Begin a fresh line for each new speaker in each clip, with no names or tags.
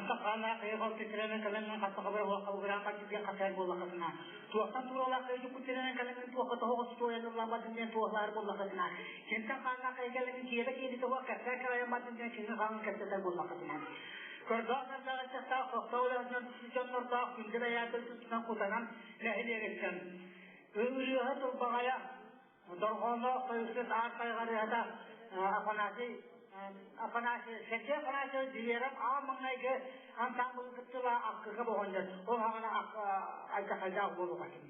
Хантан хааннаах киһи хол титирэнэн кэлэн хатта хабар уохха угураан бардын диэн хасыһар буоллаххытына, туохтан тууралаах киһи дьуккут-тирэнэн кэлэн туохха тоһоҕо туойан ыллаан бардын диэн туоһулаһар буоллаххытына, кимтэн хааннаах киһи кэлэн киэбэ киэбитэ уох кэпсээн кэлэйэн бардын диэн кини хаанын кэпсэтэр буоллаххытына, көрдөөх нардаах ыччаттаах сохтоо үлэһитинэн дьоннордоох күндү бэйээтэ тутунан кутанан нэһилиэгиттэн ырыаһа турбаҕайа Дорҕоонноох тойуксут аат тайҕарыһата Афанасий Афанасий Сергей Афанасьевич Диверов аан маҥнайгы ансаамбылы кыттыла Аккыга боҕонньор ол хаҕана айдахайдаах буолуҕатын.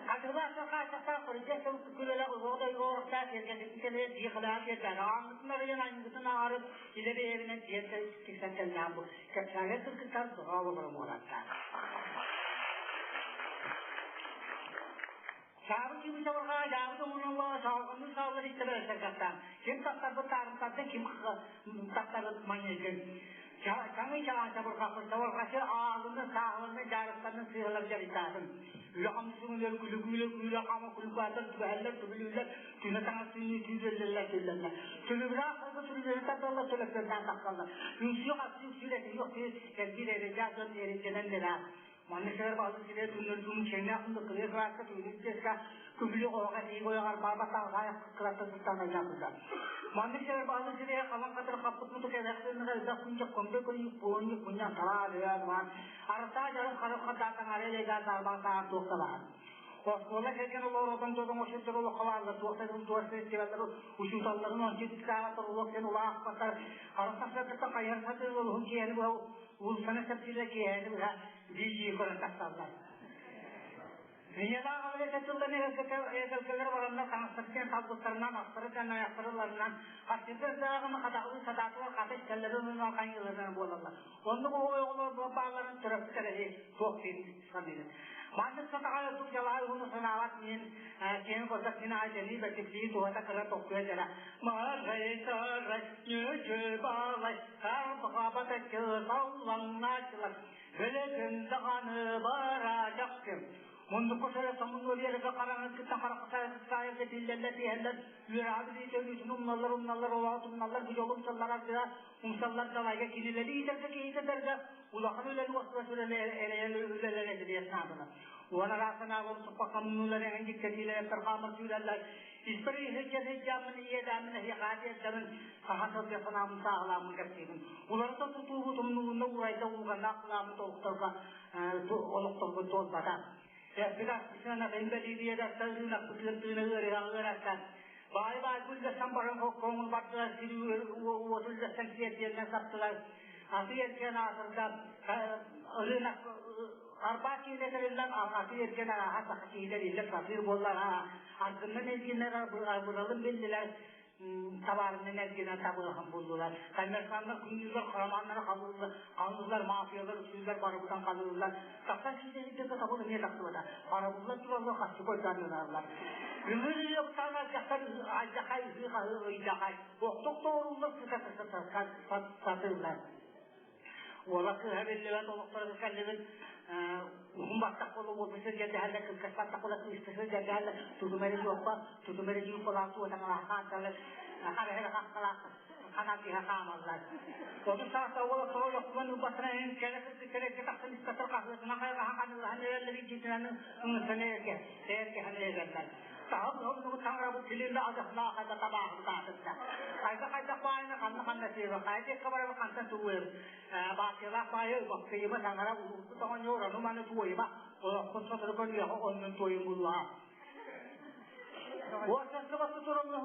Хатылаах хааччахтаах көрүдьэс сыл күлэлэх улуоҕа дойгоорохтоох сэргэтин кэлэ дии халаан тиэрдээн ааҥҥытын арыйан айыҥҥытын аарып илэ бэйэбинэн тиэр тиксэн кэллээн бу кэпсээгэ кыргыттар дохоо болорум уолаттаах. Саабы ким сабырҕаа дьаабы тоҥунулла саалҕанны сааллар иттэрэ саргаттаан ким тахсарбыт таарымтардан ким тахсарбыт манньыгын чаҥый чаҕаан чабырҕаппын чабырҕачы аалыны сааһыланы дьаарыстаны сыыһалар дьарыктаатын үлэ хамсыгын күлүгүүлэ күүлэ хаама күлүкаатар түбэһэллэр түбүлүүллэр түнэ таҥас түүнүү түүрэллэллэр түллэллэр түлүбүраах сылгы түлүбүрү тардаллар төлөппүөрдээн тахсаллар үҥсүү хасыы үксүүр этиһии охсуу кэлгиир эрэдьээ дьон эрэдьэнэн дэрээ Маннык сэрэ баһылык сирэ түннэрдүүн чэҥнээх кунда кырыа кылааска түүнүн тиэскэ күбүлү оһоҕо тиийик ойоҕор баабатаах хаайах кылатта сыттан айдааппыта. Маннык сэрэ баһылык сирэ халан хатыр хаппыт мутук эбэхтиннэҕэ элбэх күнчэх көмбө көйүк куонньук мунньан талаа дөйөөн баар арытаа дьарым харып хатаатан арай лайдаа саарбаа саар туохта баар. Оскуола кэргэн олоротон додоҥ ошуттар олоххо бааллар туохта дым туор фестиваллары учууталларын ончу тиксаабаттар улуох сен улаахпаттар харыстахсаттан хайыһар сатыыр олуһун киэһэни быһа уулуссаны сапсыыра киэһэни быһа дии-дии көрөн тахсаллар. Ийэлээх аҕалара тыллан эгэлгэлэр бараннар таҥастарыттан талбыттарынан, астарыттан айахтарыларынан, хаччыта сааҕын хатаҕылыы сатаатылар хата истэллэрин уонна хайыыларынан буолаллар. Оннук оҕолор баалларын төрөппүттэр эһи туох диэн саныырын. Маннык сатаҕай ордук дьалаай уһуну санаабат мин киһини көрдөх мин аайдanii бэттиксии туһата кыра токкуя дьара. Марай-сарай, нүчү-балай, Тарбаҕабата кыыталлаҥнааччылар, Бөлөкүн даҕаны бараачахтым. Мундукку сөрө сомуннуор иэргэ хараҥа кытта харахсайга тиллэллэр тиһэллэр, үөрэҕи билиитэ өлүүтүн умналлар, умналлар, олоҕу тумналлар, бу дьолу умсаллар ардыга, умсаллар далайга кинилэри иитэргэ киһитэргэ улахан үлэни уостубат эрэйэл үлэлэр этилиэ санаатылар. Уон араас санаалар суппакка муннулар эҥин дьиктэтиилэр тарҕаамар сүүрэллэр, Испэр иһирдьэн сылдьаммын ийэдээммин эһиэхэ тиэрдэбин, хаһан сылдьа санаабын сааһылааммын кэпсиибин. Уларыта тутуубут умнулунна уурайда уулганнаах кылааммыт олохторго олохторго туолбата. Эппит аспытынан атын бэлиилиэдаттан ырыынакпытыгар тыына ыарыһаҕы ыараттан баай баайбыт үллэстэн баран хоккоҥун бардылар сири уоту үллэстэн сиэрдиэннэн саптылар аты эргэн аатырда ырыынак Арбаа киинэ тэриллэн аты эргэн арааһа саха киһитэ иллэр сатыыр буолла аргыннан эргинэр арбыралын биллилэр табаарынан эргинэн табыахан буллулар. Коммерсаннар күннүүлэр харамааннары халыыллар, мафиялар үксүүллэр барыбытан халыыллар. Тахсан киирдэ табыл эмиэ тахсыбата. Харабыллар тураллар хасчы көрдөөннүлаллар. Үҥүр ыйыктаан алдьахтар алдьахай ыһыы-хаһыы ыйдахай. Охтох тооруллар сыта сатыыллар. Уола кыыһа биллибэт олохторго кэллибит уһун баттах буола уолбут сылдьардаһаллар, кыргас баттах буола кыыска сылдьардаһаллар, тутум эрэ суохпа, тутум эрэ дьиҥ кулаах туотаҥалаах хаанталар, хара хаххалаах ханатыһа хаамаллар. Оту сааста уола тоҕо олохтубан ылбатынан кэлэ кыргыттар эргэ тахсан испэттэр хаһыатынан хайҕаһан ханыылаһан эрэллэр илдьитинэн ыҥырсан эргэ, эргэһэн эрэллэр. Таһым оннугу таҥарабыт билиннэ адьахнаах хайда табааһын таатырда. Хайда хайдах баайына ханна ханна сиэбэ, хайа диэккэ барабы хантан тугуйабыт. Баакыйалаах баайы баккыйыма таҥара улуурбут оҕонньор ону маны туойума, олохпун сотору көрүөҕэ оннун туойун буллаҕа. Уостастыбатты тураммын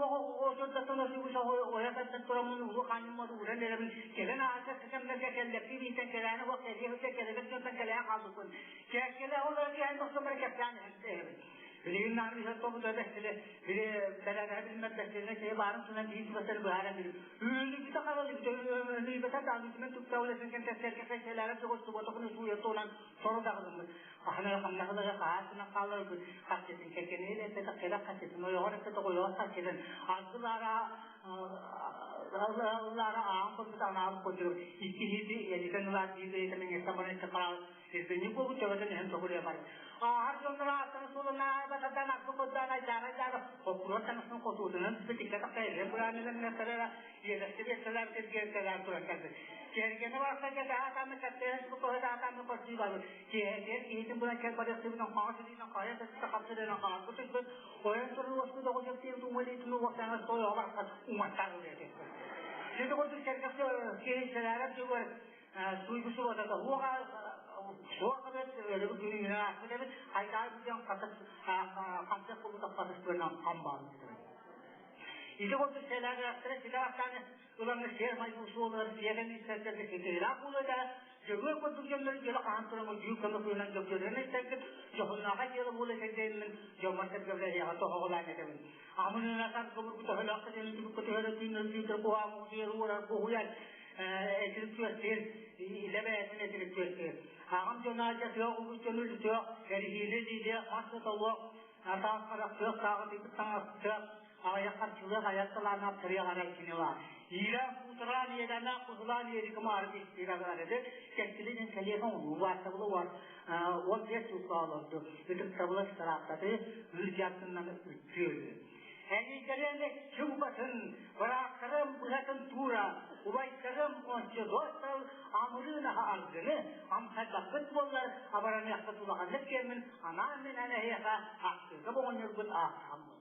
отурдаттан ойа тардан тураммын улуу хаанньыммар ууран эрэбин кэлэн ааһар кэмнэргэ кэллэктиин иитэн кэлээни уох кэлиэ сылдьа кэлэбит дьонтон кэлээн хаалбыппын. Кээккэлэ ол эрэ тохсоммор кэпсээн иһэбин. Билигин наар тобута бэстиле били бэлэбэ билмэт бэстиле киһи баарын сынан биир сыбатар быһааран били үүлүбүтэ харалыбыта өлүүбэтэ таалытынан тукта уласын кэнтэстерге кэйселээре соҕус суббота күнү сууя туонан соро даҕылыммыт хаһан хамнахылары хаһаасынан хаалар хасчытын кэргэнин эппэтэ кэлэ хасчытын ойоҕор эппэтэ ойоҕор хасчытын ардылара ыллаара аан курдук анаабыт курдук икки иһити элитен ылаат биир бэйэтэ мэҥэттэн баран икки хараал Ирбинньик буолбут төбөтүн иһэн тоҕуруйа барар. Ааһар дьоннор ааттарын суолун аайбатардан аргы курдаан айдаара-айдаара хоккуруот таҥасын хотуутунан түспүт икки атахта эргэ бураанынан миэстэлэрэ иэдэсти биэстэлээх сиргэ эргэлээн туран кэлбит. Кэргэнэ барахсан кэтэһэ кэпсээн субу көрдүү барбыт. Киэһэтигэр киһитин булан кэл барыахтыбытын хаҥас илиинэн хайа сытта хапсырынан хаалбыт ылбыт. Ойон турар уоспут оҕо дьэптиэн туумалиитин уоттаҥас тойоҕо барахсан уматтаах ылыа Сити курдук сэргэх киһи сэлээрэр дьылар суйгу субатата хуоға суох эбит өлөбүт күнүнэн ааспыт эбит хайдаа бүтэн хатыс хамсах кулутах хатыс хам баалбыт. Ити курдук сэлээрэр ситэ бастааны Ылаҥҥа сиэр-майгы суолугар сиэтэн истэрдэргэ ситиһиилээх буолуо этэ. Дьөгүөр курдук дьоннору дьыала хаһан туран дьүүл көмө кыынан дьөгдьөрүөн истэргит, дьоһуннааҕа дьыала буола этэрдээммин, дьоммор-сэргэбэр эһиэхэ тоһоҕолоон этэбин. Амыныынатар кубургу төһөлөөх кэтэни түбүккэ түһэрэ түүннэр түүтэр куһаҕан утуйар уорар буһуйар этирик күөстүүр илэ бэйэтин этирик күөстүүр. Аҕам дьоно дьэ тыа улуу дьону үлүтүөх, эриһиини илиилиэх, мас сотолуох, атаах харахтыах, тааҕытыйбыт таҥастыах, аҕыйах харчылыах айар талааннаах кырыах арай кини баар. Иирэ куутураан иэдээннээх кусулаан иэри кымаары истиир аҕарады, кэскилинэн кэлиэхэ оҥуу бааттабыла уар уол биэс суукка олорду, ытыктабыла ыраахтаты ыыр дьааттынан үттүөлү. Энийтэрин чугбатын, бырааттарым быһатын туура, убайдарым ончу дуостал амырыын аһа аргыны, амсайбаппыт буоллар, абараныахпыт улаханнык диэммин анаан-минээн эһиэхэ ахтыыга боҕонньорбут аахтааммын.